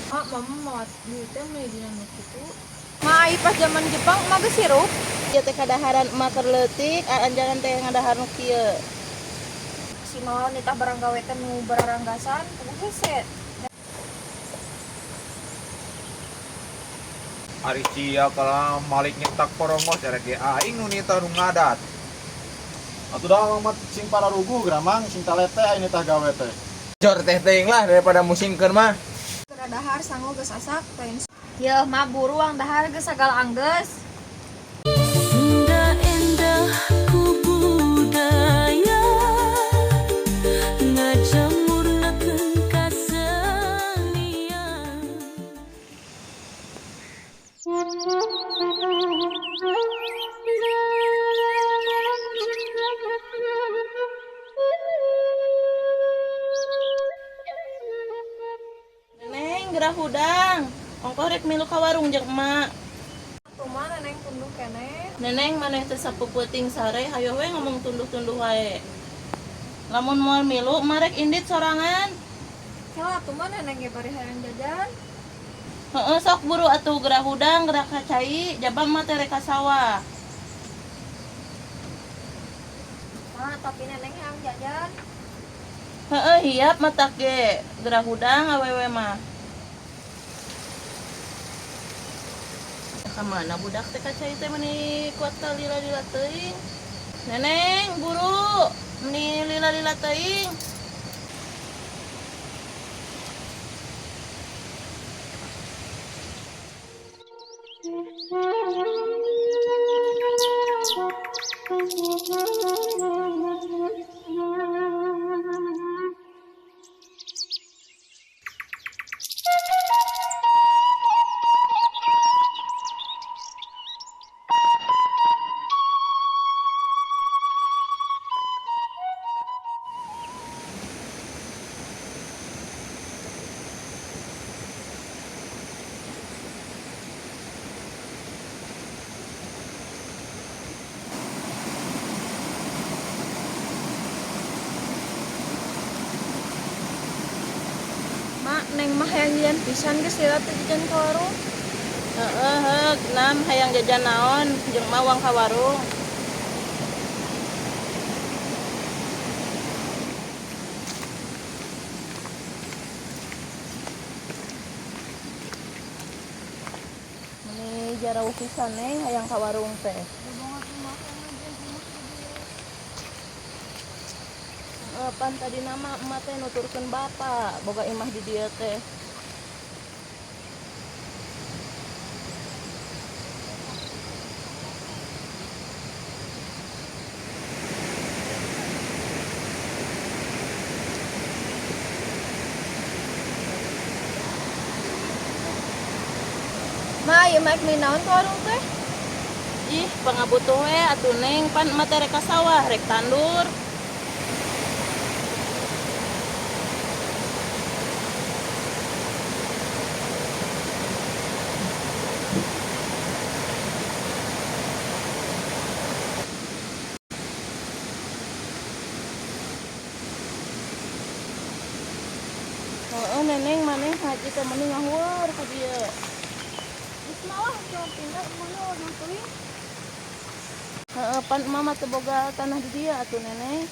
Mak, mama mau duit teh meuli dina nu kitu. Ma, ai pas zaman Jepang emak geus hirup. Ieu teh kadaharan emak keur leutik, anjangan teh ngadahar nu kieu. Si Mawar nitah barang gawe teh nu bararanggasan, puguh hese. Ari sia kalah malik nyetak porongos erek ge aing nu nitah nu ngadat. Atuh dah mang mah sing pararuguh geura mang sing talete aing nitah gawe teh. Jor teh teuing lah daripada musingkeun mah. Geura dahar sangu geus asak lain. Yeuh mah buru ang dahar geus sagala anggeus. Sunda endah ku budaya ngajamurnakeun kasenian. Neneng gerah hudang. Ongkoh rek milu ka warung jeung emak. Atuh mah neneng tunduh keneh. Neneng maneh teh sapeupeting sare hayoh we ngomong tunduh-tunduh wae. Lamun moal milu emak rek indit sorangan. Kela atuh mah neneng ge bari hayang jajan. Heeh, sok buru atuh gerah hudang gerah ka cai, jaba emak teh rek ka sawah. Ma, tapi neneng hayang jajan. Heeh, hiap matak ge gerah hudang awewe mah. Ka mana budak teh ka cai teh meuni kuat ka lila-lila teuing. Neneng, buru meuni lila-lila teuing. Ma, neng mah hayang jajan pisan geus lila teu jajan ka warung. Heeh, heug, nam hayang jajan naon jeung emak wang ka warung. Meni jarauh pisan neng hayang ka warung teh. Heeh, pan tadi nama emak teh nuturkeun bapak boga imah di dieu teh. Ma, ieu mah meuli naon ka warung teh? Ih, pangabutuh we atuh neng pan emak teh rek ka sawah rek tandur. Heeh, neneng maneh haji teh meuni ngahueur ka dieu. Geus mah lah cuma pindah mana warung teuing. Heeh, pan emak mah teu boga tanah di dieu atuh neneng.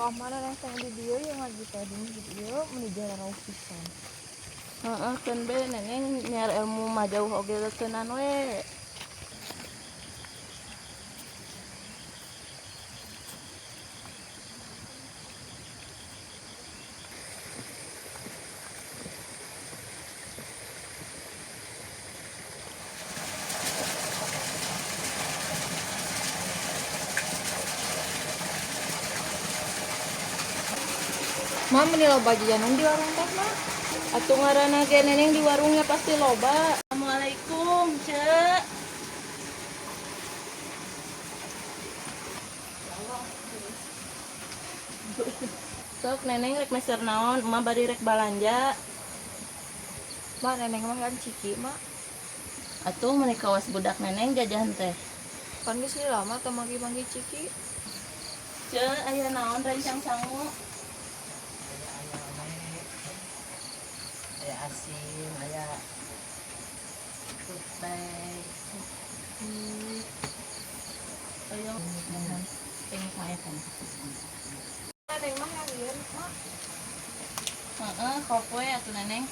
Wah, mana neng teh di dieu yang ngaji teh di masjid ieu meuni jarauh pisan. Heeh, keun be neneng nyiar ilmu mah jauh oge leukeunnan we. Ma, meuni loba jajanan di warung teh, Ma. Atuh ngaranna ge neneng di warungnya pasti loba. Assalamualaikum, Cek. Sok neneng rek meser naon, emak bari rek balanja. Mak, neneng mah kan ciki, mak. Atuh meuni kawas budak neneng jajan teh. Kan geus lama teu manggih-manggih ciki. Ce, aya naon rencang sangu? Aya asin, aya tupai. Ayo. Tengok mah eta. Neneng mah yang ieu, mak. Heeh, kop we atuh neneng.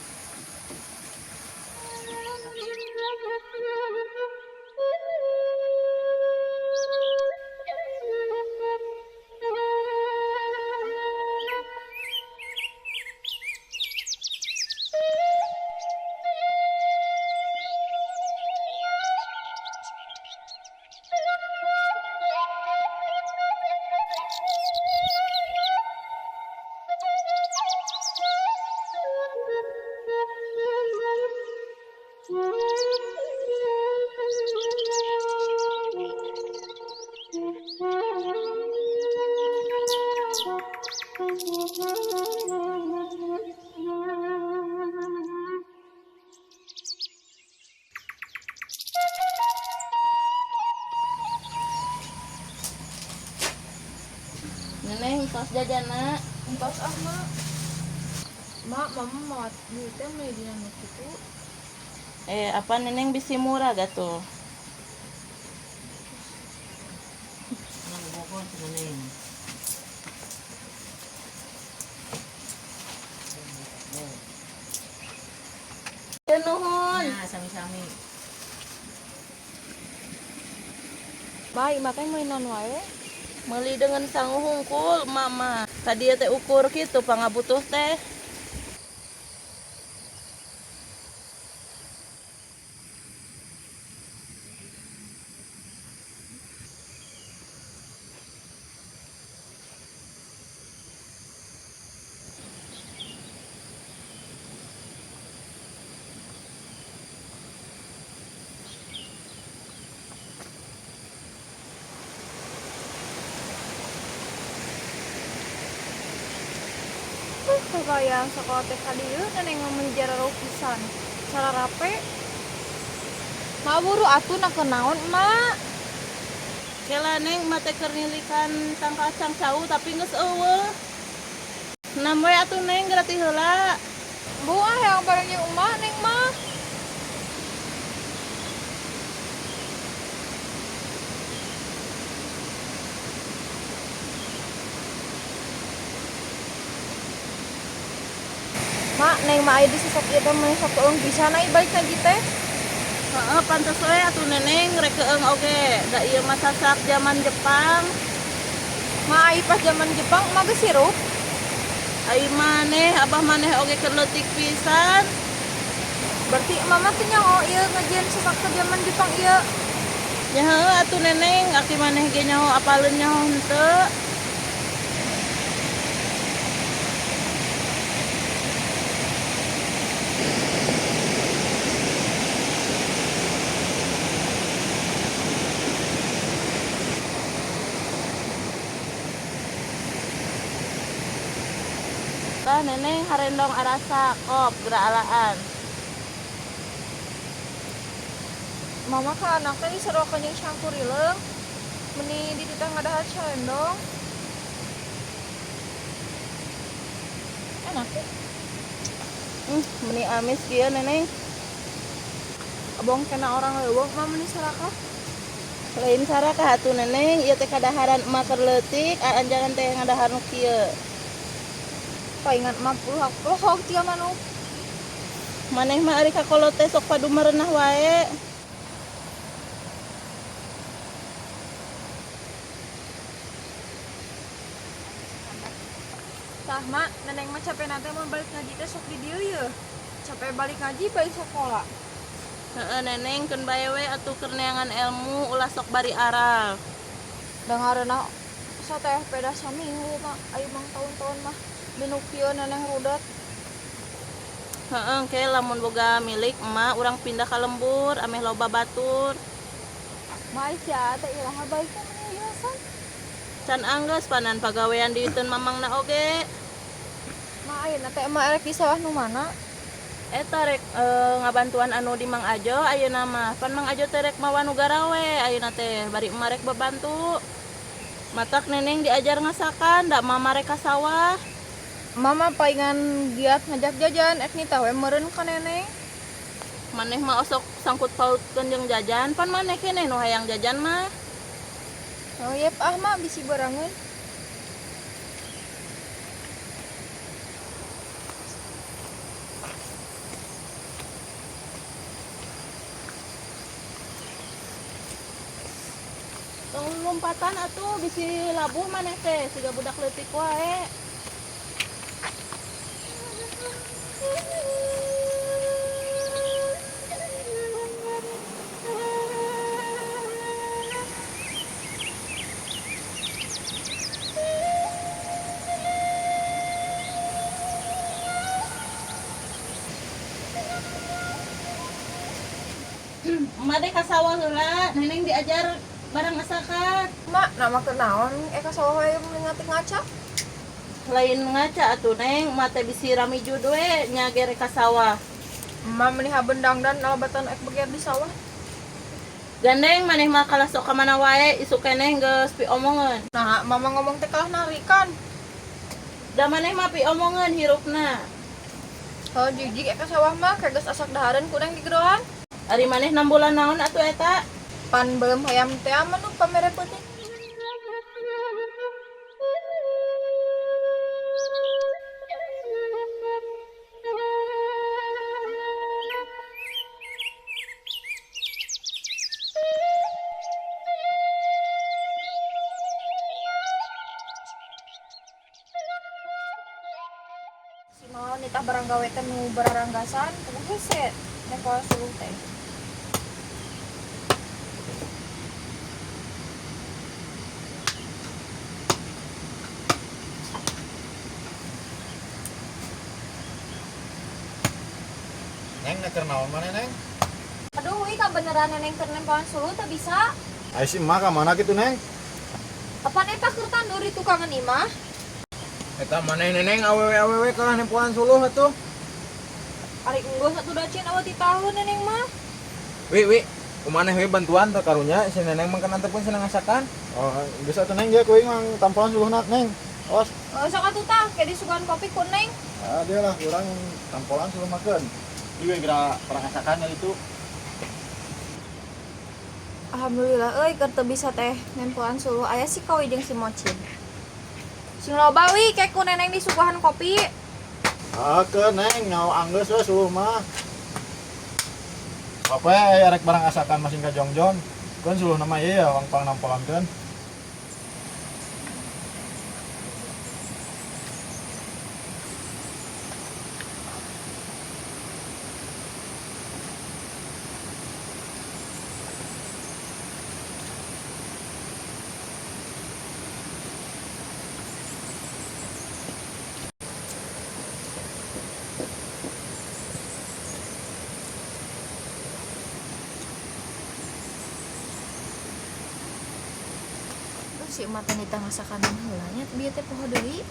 Neneng tos jajana. Entos ah, mak. Mak, mama mau duitnya meuli dina nu kitu. Eh, apa neneng bisi murah gak tuh? Nang bogor cenah neng. Ya nuhun. Nah, sami-sami. Baik, makanya meuli naon wae. Meuli dengan sangu hungkul mama. Tadi teh ukur kitu pangabutuh teh. Kebayang sekolah teh ka dieu neneng mah meuni jararau pisan. Cara rape. Mak buru atuh na naon, mak? Kela neng mah teh keur nilikan tangkal cangcau tapi geus eueuh. Nam we atuh neng gerati heula. Bu ah yang bareng jeung emak neng mah. Mak, neng mah aya di sosok ieu teh mah sok keung pisan ai balik ngaji teh. Heeh, pantes we atuh neneng rek keung oge. Da ieu mah sasak zaman Jepang. Mak ai pas zaman Jepang mah geus hirup. Ai maneh, abah maneh oge keur leutik pisan. Berarti mama teh nyaho ieu ngajieun sasak ke zaman Jepang ieu. Nya heueuh atuh neneng, aki maneh ge nyaho apaleun nyaho henteu. Tah neneng harendong arasa kop geura alaan. Mama ka anak teh diserokeun jeung cangkurileung. Meni dititah ngadahar carendong. Enak teh. Meni amis kieu neneng. Abong kena orang leuweung mah meni sarakah. Lain sarakah atuh neneng, ieu teh kadaharan emak keur leutik, anjangan teh ngadahar nu kieu. Paingan emak puluhak-puluhok tiga manuk. Maneh mah ari ka kolot teh sok padu merenah wae. Tah mak, neneng mah capek nanti mau balik ngaji teh sok di dieu yeuh. Capek balik ngaji balik sekolah. Heeh neneng keun bae we atuh keur neangan ilmu ulah sok bari aral. Dengareuna sateh peda saminggu mak, ayo mang tahun-tahun mah dinu kieu neneng rudet. Heeh, ke lamun boga milik emak urang pindah ka lembur ameh loba batur. Ma Aisyah teh iraha baik teh meni yasan. Can anggeus panan pagawean diiteun mamangna oge. Ma ayeuna teh emak erek di sawah nu mana? Eta rek ngabantuan anu di Mang Ajo ayeuna mah. Pan Mang Ajo teh rek mawa nu garawe ayeuna teh bari emak rek babantu. Matak Neneng diajar ngasakan, da mama rek ka sawah. Mama palingan giat ngajak jajan ek nitah we meureun ka Neneng. Maneh mah osok sangkut pautkeun jeung jajan, pan maneh keneh nu hayang jajan mah. Oh yep ah mak bisi berangeun. Tong lompatan atuh bisi labuh maneh teh siga budak leutik wae. Emak deh ka sawah heula, Neneng diajar barang asakan. Mak, nama kenaon ka sawah wae ngatik ngaca? Lain ngaca atuh Neng, emak teh bisi rami jud we nya gere ka sawah. Emak meni haben dangdan alabatan ek beger di sawah. Gandeng maneh mah kalah sok ka mana wae isuk keneh geus piomongeun. Nah, mama ngomong teh kalah narikan. Da maneh mah piomongeun hirupna. Kalau jijik ka sawah mah kayak geus asak dahareun ku Neng digerohan. Ari maneh 6 bulan naon atuh eta? Pan belum hayam teh mah nu pamere peuting. Si mau nitah barang gawe teh nu bararanggasan, kudu hese nempoan suluh teh. Neng neker naon maneh Neng? Aduh, wi kabeneran Neneng keur nempoan suluh teu bisa. Ai si emak ka mana kitu Neng? Apan eta keur tandur di tukangan imah? Eta maneh Neneng awewe-awewe kalah nempoan suluh atuh. Ari enggeus atuh dacin awet ti tahun Neneng mah. Wi wi, kumaneh we bantuan teh karunya si Neneng mah kan antepkeun senang ngasakan. Oh, geus atuh Neng ge kuing mang tampoan suluhna Neng. Awas. Sok atuh tah, kayak disuguhan kopi ku Neng. Ah, dia lah kurang tampolan suluh makeun. Ieu we geura parangasakan itu. Alhamdulillah euy keur teu bisa teh nempoan suluh aya si Kawi jeung si Mocin. Sing loba wi kayak ku Neneng disuguhan kopi. Ah, ke Neng nyawa anggeus we suluh mah. Apa ya rek barang asakan masing ka jongjon. Keun suluh nama ieu ya wang pang nampolankeun. Si emak teh nitah ngasakan heula nya bieu teh poho deui.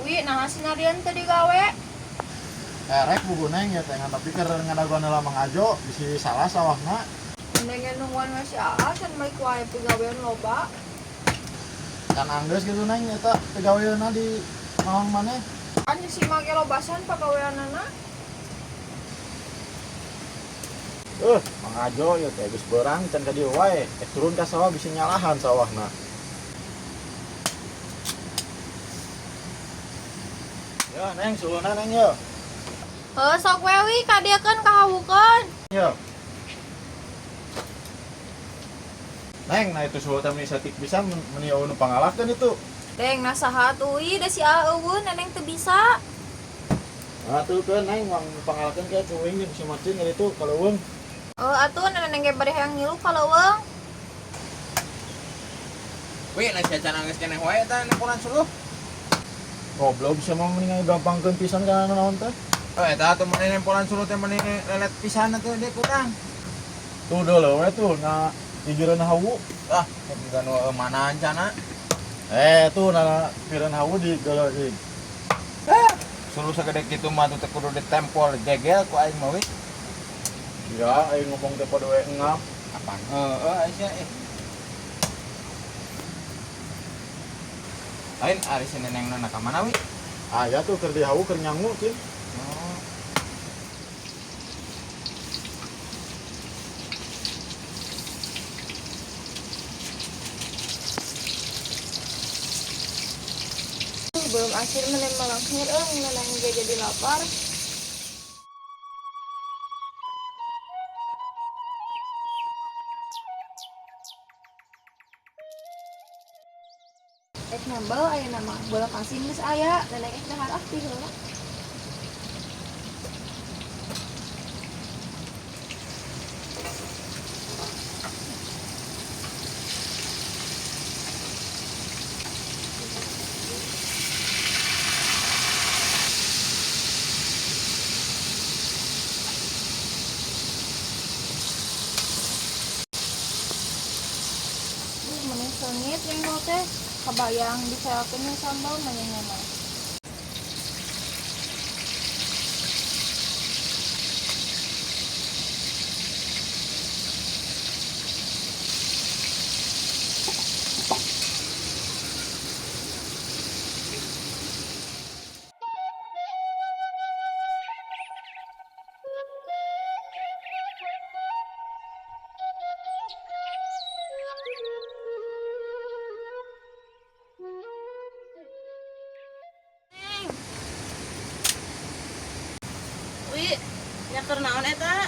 Wi, nah si Narian teh digawe. Rek buku Neng ya teh ngan tapi keur ngadagoan heula Mang Ajo bisi salah sawahna. Mendingan nungguan we si Aa can balik wae pigawean loba. Kan anggeus gitu Neng eta pigaweanna di mawang maneh. Kan si make lobasan pagaweanana. Mang Ajo ya teh geus beurang can ka dieu wae. Turun ka sawah bisi nyalahan sawahna. Ya Neng suluhna Neng yo. Heuh sok we wi kadieukeun kahawukeun. Yo. Neng, nah itu suluh teh meni saeutik pisan meni eueuh nu pangalahkeun itu. Deng nah saha atuh wi da si Aa eueuh Neneng teu bisa. Nah tuh keun Neng wang pangalahkeun ke cuing jeung si Mocin ka ditu ka leuweung. Heuh atuh Neneng ge bari hayang ngilu ka leuweung. Wi, nah si acan anggeus keneh wae eta nempoan suluh. Goblok sia mah mendingan gampangkeun pisan kana naon teh. Oh, eta atuh maneh nempolan suluh teh maneh lelet pisan atuh dia kurang. Tuh deuleu we tuh na gigireun hawu. Ah, juga nu mana ancana. Eh tuh na pireun hawu di geuleuh. Ah, suluh segede kitu mah tuh teh kudu ditempol gegel ku aing mah we. Ya, aing ngomong teh pada we ngap. Apaan? Heeh, Aisyah eh. Lain ari si neneng nana ka mana wi? Aya tuh keur di hawu keur nyangu cing. Oh. Belum akhir menem melangkir neneng ge jadi lapar. Ek nambel aya nama bola kasih geus aya neneng ek dahar ah ti heula. Meni seungit jengkol teh kabayang disewakeun jeung sambal manehna mah. Wi, nyaker naon eta?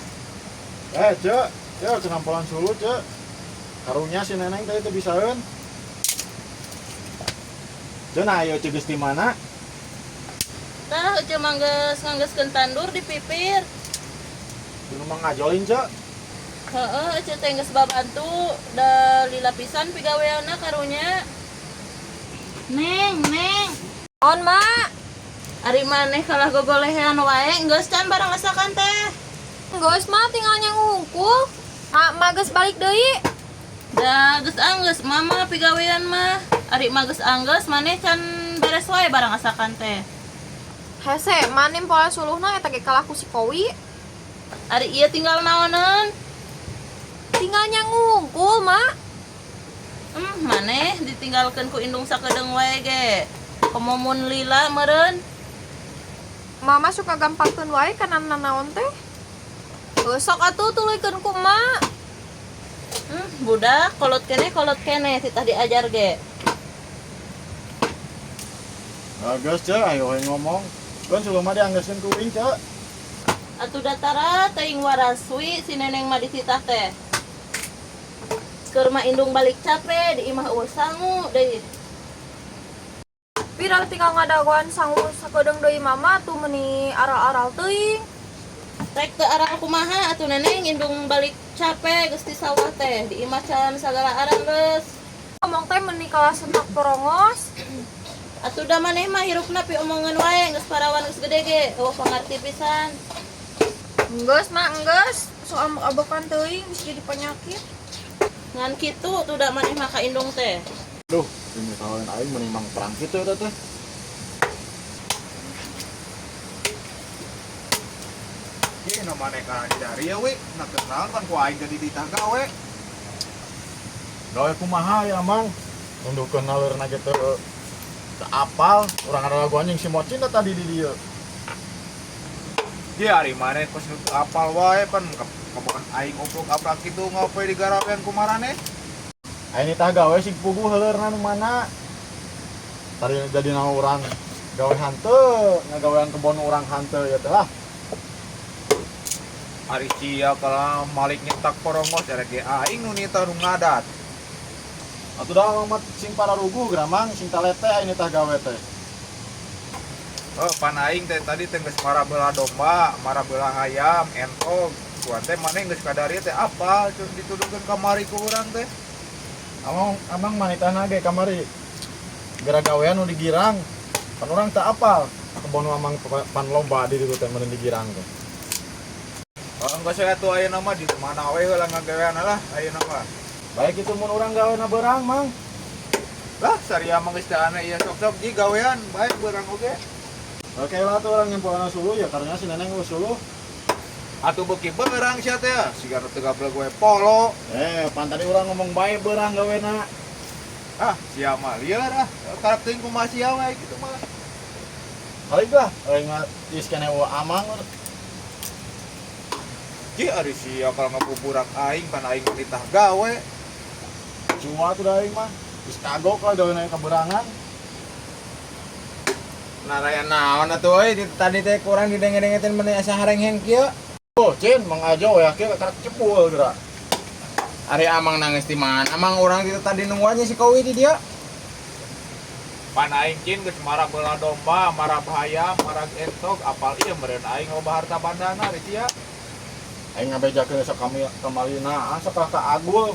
Eh, Cek, cek cenampolan suluh, Cek. Karunya si neneng tadi teu bisaeun. Cek, nah ayo cek geus di mana? Tah ece mah geus nganggeuskeun tandur di pipir. Di rumah ngajolin, Cek. Heeh, ece teh geus babantu da lila pisan pigaweanna karunya. Neng, neng. On mak, Ari maneh kalah gogolehean wae geus can barang asakan teh. geus mah tinggal nyangungkul. Ah, mak geus balik deui. Da geus anggeus mama pigawean mah. Ari mah geus anggeus maneh can beres wae barang asakan teh. Hese, manim pola suluhna eta ge kalah ku si Kowi. Ari ieu tinggal naoneun? Tinggal nyangungkul, mak. Maneh ditinggalkeun ku indung sakedeung wae ge. Komomun lila meureun. Mama suka gampangkeun wae kana nanaon teh. Heuh, sok atuh tuluykeun ku emak. Budak kolot keneh titah diajar ge. Geus, Cek, ayo we ngomong. Keun suluh mah dianggeuskeun ku uing, Cek. Atuh datara teuing waras wi si neneng mah dititah teh. Keur mah indung balik capek di imah eueuh sangu deui. Viral tinggal ngadagoan sangu sakedeung deui mama tuh meuni aral-aral teuing. Rek teu aral kumaha atuh neneng indung balik capek geus di sawah teh di imah can sagala arang geus. Ngomong teh meuni kalah sentak porongos. Atuh da maneh mah hirupna pi omongan wae geus parawan geus gede ge eueuh pangarti pisan. Enggeus mah enggeus, sok ambek-ambekan teuing bisa jadi penyakit. Ngan kitu tuh da maneh mah ka indung teh. Duh, ini misalnya aing menimbang perang kitu eta teh. Ieu nu maneh kana di dari ya we, na kenal kan ku aing jadi ditah gawe. Gawe kumaha ya, Mang? Nundukeun naleurna ge teu apal, urang ada lagu anjing si Mocin tadi di dieu. Dia ari maneh kos nu teu apal wae pan kabokan aing oprok-aprak kitu ngope di garawean ku maraneh. Aing tah gawe sing puguh heuleurna nu mana. Tadi jadi na urang gawe hanteu, ngagawean kebon urang hanteu ya teh lah. Ari sia kalah malik nyetak porongos erek ge aing nu nitah nu ngadat. Atuh dah mah sing pararuguh geramang sing talete aing tah gawe teh. Oh, pan aing teh tadi teh geus marabelah domba, marabelah hayam, entog. Tuan teh maneh geus kadari teh apal dituduhkeun kamari ku urang teh. Amang amang manitahna ge kamari. Gara gawean nu digirang. Pan urang teu apal kebon Mamang pan loba di ditu teh meureun di girang teh. Oh, enggeus we atuh ayeuna mah di mana we heula ngagawean lah ayeuna mah. Baik itu mun urang gawena beurang, Mang. Lah saria mah geus teu aneh ieu sok-sok ji gawean bae beurang oge. Oke lah tuh orang nyempoana suluh ya karena si Neneng geus suluh. Atuh beuki beurang sia teh, siga nu teu gablek we polo. Eh, pan tadi urang ngomong bae beurang gawena. Ah, sia mah lieur ah. Karep teuing kumaha sia we kitu mah. Balik lah, aing mah geus keneh eueuh amang. Ji ari sia kalau ngabuburak aing pan aing mah ditah gawe. Cuma tuh da aing mah. Geus kagok lah gawena kaberangan. Naraya naon atuh euy tadi teh kurang didenge-dengetin meni asa harengheng kieu. Oh, Cin, Mang Ajo ya kieu karak cepul geura. Ari Amang nangis di mana? Amang urang itu tadi nungguannya si Kowi di dia. Pan aing cin geus marah belah domba, marah hayam, marah entok, apal ieu meureun aing loba harta bandana ari sia. Aing ngabejakeun sok kami kamalina, sok ka Agul.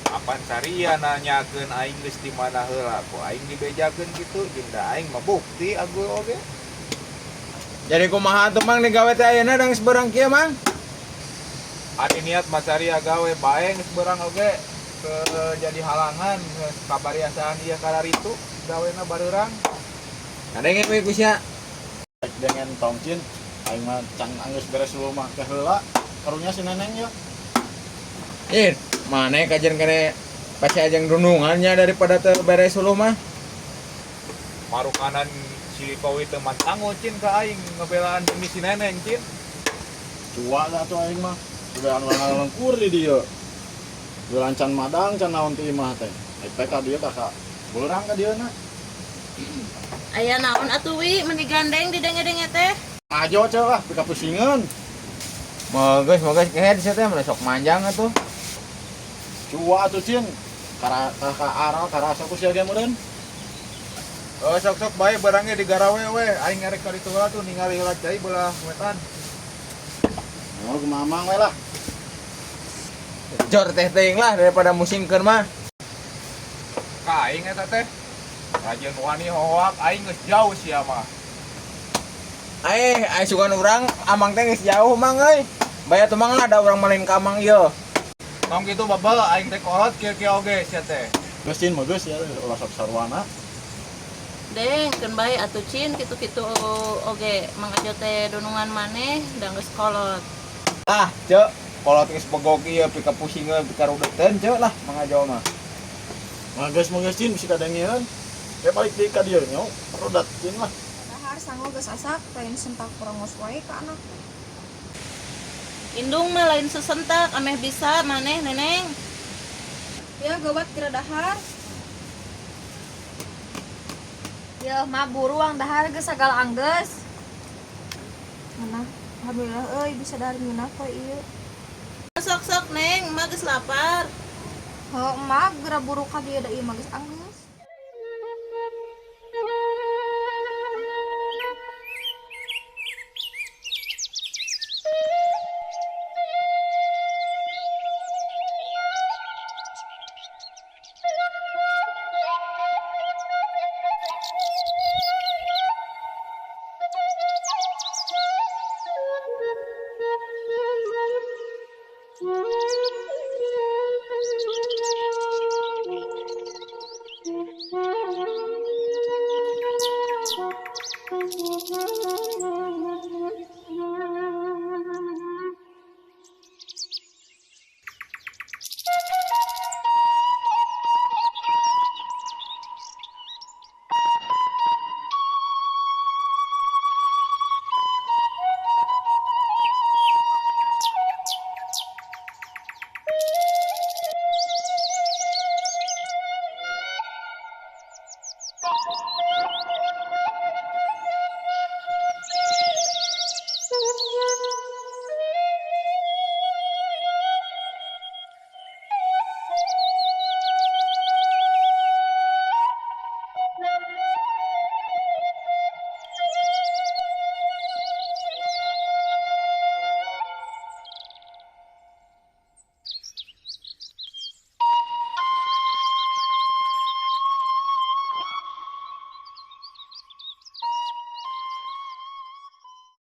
Apan saria nanyakeun aing geus di mana heula, ku aing dibejakeun kitu jeung da aing mah bukti Agul oge. Jadi kumaha tuh Mang digawe teh ayeuna da geus beurang kieu Mang? Ari niat mah saria gawe bae geus beurang oge ke jadi halangan geus kabariasaan ieu kararitu gawena bareurang. Kadenge we ku sia. Rek dengan tong Cin, aing mah can anggeus beres dulu mah teh heula. Karunya si Neneng ya. Ih, mana kajian kene pasti ajeng dunungannya daripada teu beres suluh mah. Marukanan si Kowi teu mantango cin ka aing ngebelaan demi si Neneng cin. Cua lah tuh aing mah. Belaan lengkur di dieu. Belaan can madang can naon ti imah teh. Aing teh ka dieu kakak beurang ka dieu na. Aya naon atuh wi meni gandeng didenge-denge teh. Ajo ceu lah pika pusingeun. Mogeus mogeus kehed sia teh mun sok manjang atuh. Cua atuh Cin. Kara ka aral karasa ku sia ge meureun. Oh, sok-sok bae barangnya digarawe we aing ngarek ka ditu heula tuh ningali heula cai belah wetan. Oh, kumaha Mamang we lah. Jor teh teuing lah daripada musingkeun mah. Ka aing eta teh. Rajin wani hoak aing geus jauh sia mah. Eh, ai sugan urang Amang teh geus jauh Mang euy. Baya tuh Mang lah da urang malin ka Amang ieu. Tong kitu babel aing teh kolot kieu-kieu oge sia teh. Geus Cin mah geus ya ulah sok sarwana. Deng, keun bae atuh Cin kitu-kitu oge Mang Ajo teh dunungan maneh da geus kolot. Ah, cek, kolot geus begok ieu pika pusingeun pika rudeteun cek lah Mang Ajo mah. Mah geus mah geus Cin bisi kadengeun. Kayak balik deui ka dieu nya, rodat Cin lah. Dahar sangu geus asak, lain sentak kurangos wae ka anak. Indung mah lain sesentak ameh bisa maneh Neneng. Ya gawat kira dahar. Ya mah buruang dahar geus sagala anggeus. Ngeunah, alhamdulillah euy bisa dahar ngeunah poe ieu. Sok-sok Neng, mah geus lapar. Heuh emak geura buru ka dieu da ieu mah geus anggeus.